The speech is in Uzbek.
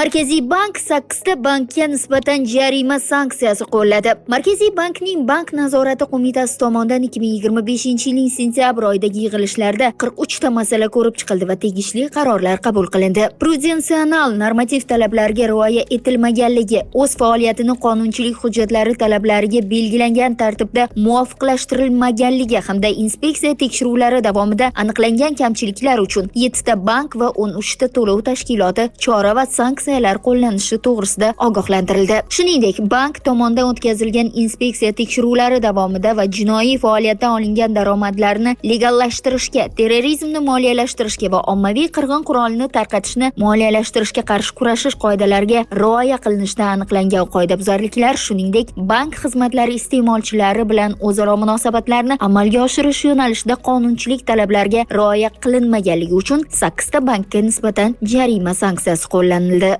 Markaziy bank sakkizta bankka nisbatan jarima sanksiyasi qo'lladi. Markaziy bankning Bank nazorati qo'mitasi tomonidan 2025-yilning sentyabr oyidagi yig'ilishlarda 43 ta masala ko'rib chiqildi va tegishli qarorlar qabul qilindi. Prudensional normativ talablarga rioya etilmaganligi, o'z faoliyatini qonunchilik hujjatlari talablariga belgilangan tartibda muvofiqlashtirilmaganligi hamda inspeksiya tekshiruvlari davomida aniqlangan kamchiliklar uchun 7 ta bank va 13 ta to'lov tashkiloti chora va sanksiyalar qo'llanishi to'g'risida ogohlantirildi. Shuningdek, bank tomonidan o'tkazilgan inspeksiya tekshiruvlari davomida va jinoiy faoliyatdan olingan daromadlarni legallashtirishga, terrorizmni moliyalashtirishga va ommaviy qirg'in qurolini tarqatishni moliyalashtirishga qarshi kurashish qoidalariga rioya qilinishidan aniqlangan qoidabuzarliklar, shuningdek, bank xizmatlari iste'molchilari bilan o'zaro munosabatlarni amalga oshirish yo'nalishida qonunchilik talablariga rioya qilinmaganligi uchun sakkizta bankka nisbatan jarima sanksiyasi qo'llanildi.